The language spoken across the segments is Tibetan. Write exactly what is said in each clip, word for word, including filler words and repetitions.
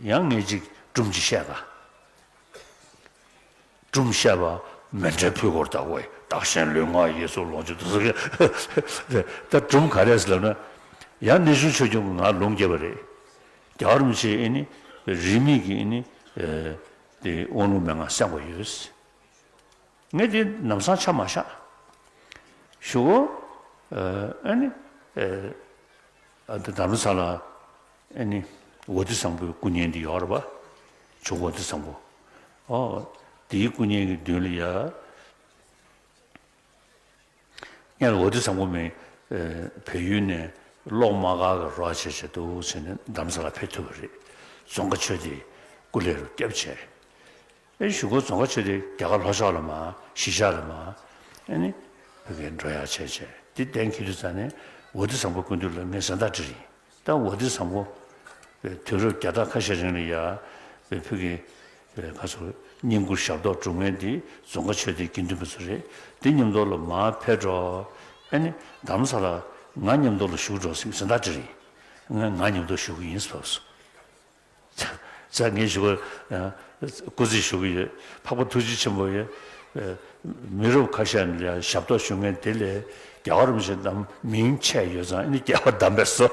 ཡང་ངས་ཅིག་སྒྲུང་ཅིག་བཤད་ག་སྒྲུང་བཤད་པ། མཎྜལ་ཕུལ་དགོས་རེད། ད་ཁོས་བདག་གཞན་ལུས་ངག་ཡིད་གསུམ་ལོངས་སྤྱོད་དུ་ཟེར་གི། ད་སྒྲུང་ག་རེ་ཟེར་ལབ་ན། ཡང་གནས་ཆུང་ཆོས་སྐྱོང་གིས་ང་ལུང་བསྐྱལ་བ་རེད། རྒྱལ་བ་རིན་པོ་ཆེ་ཨེ་ནི་རིས་མེད་ཀྱི་ཨེ་ནི་དེ་དབང་ལུང་མན་ངག་གསན་དགོས་ཡོད། ངས་དེ་ལམ་སང་ཆ་མ་བཞག་ཞུ་གོ་ཨ་ནི། ཨ་དེ་དྷ་རམ་ས་ལ་ཨ་ནི་ཝ་ཏི་བཟང་པོའི་སྐུ་བརྙན་དེ་ཡོད་རེད་པ། ཇོ་བོ་ཝ་ཏི་བཟང་པོ། ཨོ། དེའི་སྐུ་བརྙན་གྱི་མདུན་ལ་ཡ། ངས་ཝ་ཏི་བཟང་པོ་མིན། བལ་ཡུལ་ནས་གློག་དམར་དཀར་གྱི་རོགས་བྱས་བྱས་འདུག་ཟེར་ནས་དྷ་རམ་ས་ལ་ཕེབས་ཐུབ་པ་རེད། རྫོང་དཀར་ཆོས་སྡེ་སྐུ་ལས་རུ་བསྐྱབས་བྱས། ཨེ་གཞུག་གུ་རྫོང་དཀར་ཆོས་སྡེ་རྒྱ་གར་ལྷོ་ཕྱོགས་ལ་མར་གཞིས་ཆགས་ལ་མར་ཨེ་ནི་ཕ་གིར་འགྲོ་ཡག་བྱས་བྱས། འདི་གཏན་འཁེལ་དུས་ཙ་ནས་ཝ་ཏི་བཟང་པོ་སྐུ་མདུན་ལ་ངས་གཟེངས་རྟགས་སྤྲད་ཡིན། ད་ཝ་ཏི་བཟང་པོ་དུས་རབས་བརྒྱ་ཕྲག་ཁ་ཤས་རིང་ལ་ཡ་ཕ་གི་ཁ་སོ་བསྙེན་བཀུར་ཞབས་ཏོག་སྒྲུབ་མཁན་འདི་རྫོང་དཀར་ཆོས་སྡེའི་དགེ་འདུན་པ་ཚོ་རེད། འདི་མཉམ་དུ་ལ་མར་ཕེབས་འགྲོ། ཨེ་ནི་དྷ་རམ་ས་ལ་ང་མཉམ་དུ་ལ་བཞུགས་འགྲོ་ཟེར་གཟེངས་རྟགས་སྤྲད་ཡིན། ང་ང་མཉམ་དུ་བཞུགས་ཀྱི་ཡིན་ཟེར་བ་སོ། ཙང་ངས་ཞུ་བ། སྐུ་རྩེད་ཞུ་གི་ཡོད། འཕགས་པ་ཐུགས་རྗེ་ཆེན་པོ་ཡོད། མི་རབས་ཁ་ཤས་ནས་ཡང་ཞབས་ཏོག་ཞུ་མཁན་དེ་ལས་རྒྱལ་བ་རིན་པོ་ཆེ་རྣམས་མིང་ཆད་ཡོད་ཙང་ཨ་ནི་རྒྱལ་བ་དམ་པས་སོ།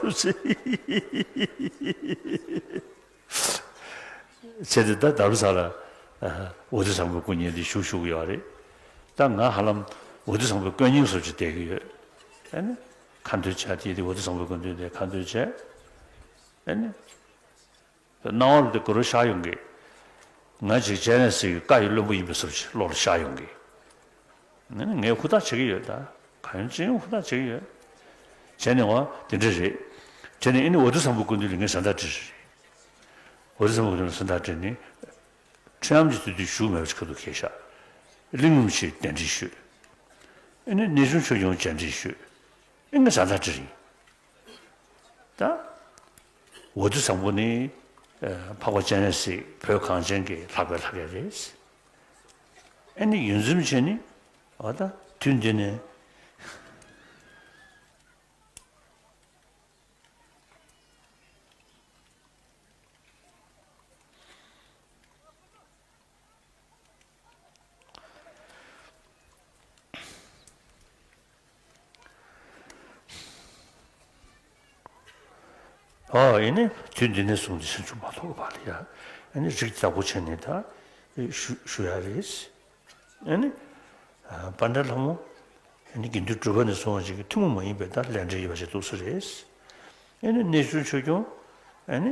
བྱས་ཏེ་ད་དྷ་རམ་ས་ལ་ཝ་ཏི་བཟང་པོའི་སྐུ་བརྙན་དེ་བཞུགས་བཞུགས་ཡོད་རེད། ད་ང་ཧ་ལམ་ཝ་ཏི་བཟང་པོའི་དཀོན་གཉེར་བཟོ་ཅིག་བསྡད་ཀྱི་ཡོད། ཨ་ནི་ཁ་འདོན་བྱ་དེ་དེ་ཝ་ཏི་བཟང་པོའི་སྐུ་མདུན་དེ་ཁ་འདོན་བྱས། ཨ་ནི། སྣང་བ་ལ་དེ་གུ་རུ་ཤར་ཡོང་གི། ང་ཅིག་སྤྱན་རས་གཟིགས་ཀྱི་བཀའ་ཡི་བློན་པོ་ཡིན་པའི་བཟོ་ཅིག་བློ་ལ་ཤར་ཡོང་གི། ངས་ངས་ཧུར་ཐག་བྱེད་ཀྱི་ཡོད་ད། གང་ཡིན་ཅི་ཡིན་ཧུར་ཐག་བྱེད་ཀྱི་ཡོད། བྱས་ནས་འོ་དེ་འདྲ་རེད། བྱས་ནས་ཨ་ནི་ཝ་ཏི་བཟང་པོ་སྐུ་མདུན་ལ་ངས་གཟེངས་རྟགས་སྤྲད་རེད། ཝ་ཏི་བཟང་པོ་སྐུ་མདུན་ལ་གཟེངས་རྟགས་སྤྲད་ནས། ཁྲི་འམ་གྱི་དུས་དུས་བཞུགས་མེད་པ་ཅིག་ཁ་ཐུག་ཁེལ་ཤག་གླིང་རིན་པོ་ཆེས་གདན་འདྲེན་ཞུས། ཨ་ནི་གནས་ཆུང་ཆོས་སྐྱོང་གདན་འདྲེན་ཞུས། ཨ་ནི་ངས་གཟེངས་རྟགས་སྤྲད་རེད། ད། ཝ་ཏི་བཟང་པོ་ནི། ཨ། འཕགས་པ་སྤྱན་རས་གཟིགས་བོད་གངས་ཅན་གྱི་ལྷག་པའི་ལྷ་སྐལ་རེད། ཨ་ནི་ཡོངས་འཛིན་བྱས་ནི། འོ་ད་དུས་འདི་ནས། ཨོ་ཨེ་ནི་དུས་འདི་ནས་བཟུང་སྟེ་ཕྱིན་ཅི་མ་ཐོགས་པ་ལ་ཡ། ཨེ་ནི་རིགས་བདག་པོ་བྱས་ནས་ད་ཞུ་ཞུ་ཡ་རེད། ཨེ་ནི་ཨ་པཎྜི་ཏ་ལྷ་མོ། ཨེ་ནི་དགེ་འདུན་གྲུབ་པ་ནས་བཟུང་བ་ཅིག་གི་ཐུན་མོང་མ་ཡིན་པའི་ད་ལས་འབྲེལ་ཡོད་པ་ཞིག་འདུག་ས་རེད། ཨེ་ནི་གནས་ཆུང་ཆོས་སྐྱོང་། ཨེ་ནི་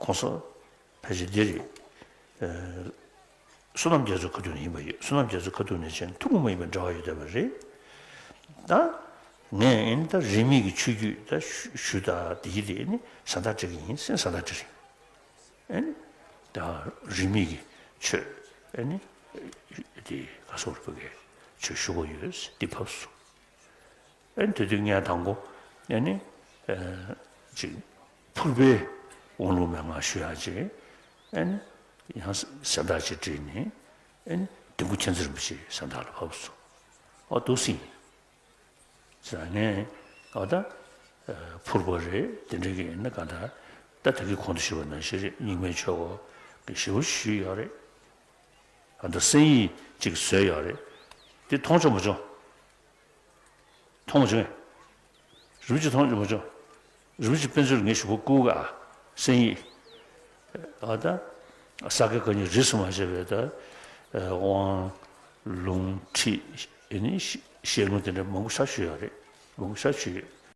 གོང་ས་ཕལ་ཆེར་འདི་རེད། ཨ། བསོད་ནམས་རྒྱ་མཚོའི་ཁ་ཐུག་ནས་ཡིན་པ་ཡོད། བསོད་ནམས་རྒྱ་མཚོའི་ཁ་ཐུག་ནས་བྱས་ན་ཐུན་མོང་མ་ཡིན་པའི་འབྲེལ་བ་ཡོད་བསྡད་པ་རེད། ད་ངས་ཨེ་ནི་ད་རིས་མེད་ཀྱི་ཆོས་བརྒྱུད་ད་ཞུ་ཞུ་ད་འདི་ཡི་དེ་ཨེ་ནི་གཟེངས་རྟགས་སྤྲད་ཀྱི་ཡིན་ཟེར་གཟེངས་རྟགས་སྤྲད་རེད། ཨེ་ནི་ད་རིས་མེད་ཀྱི་ཆོས་ཨེ་ནི་དེ་ག་སོགས་རིག་པའི་ཆོས་ཞུ་དགོས་ཡོད་འདི་ཕབ་སོང་། ཨེ་ནི་དེ་དུས་ངས་དང་པོ་ཨེ་ནི་ཨ་ཅིག་ཕུར་པའི་དབང་ལུང་མན་ངག་ཞུ་ཡག་ཅིག་ཨེ་ནི་ཡང་གཟེངས་རྟགས་ཅིག་བྲིས་ནས་ཨེ་ནི་ལྡེ་གུ་མཁྱེན་བརྩེ་རིན་པོ་ཆེའི་གཟེངས་རྟགས་ལ་ཕབ་སོང་། ཨོ་འདུག་སེ་ཡིན། ཟེར་ནས་ཨོ་ད་ཕུར་པ་རེད། དེ་འདྲ་གི་ཡིན་ན་ག་ད་ད་ད་གི་གོང་དུ་ཞུས་པ་ནང་བཞིན་རེད། རྙིང་མའི་ཆོས་སྐོར་གྱི་ཞེ་པོ་ཞུས་ཡོད་རེད། ཨ་ད་གསན་ཡིག་ཅིག་བཟོས་ཡོད་རེད། དེ་མཐོང་བྱུང་མ་བྱུང་། མཐོང་མ་བྱུང་། རིན་པོ་ཆེ་མཐོང་བྱུང་མ་བྱུང་། རིན་པོ་ཆེ་དཔེ་མཛོད་ལ་ངས་ཞུ་སྒོ་བསྐུར་ག་གསན་ཡིག་ཨ་ད་ས་དགེ་བཀའ་རྙིང་རིས་སུ་མ་ཆད་པའི་ད་དབང་ལུང་ཁྲིད་ཨེ་ནི་བཤད་ལུང་དེ་འདྲ་མང་པོ་ཞེ་དྲག་ཞུས་ཡོད་རེད། མང་པོ་ཞེ་དྲག་ཞུས་ཡོད།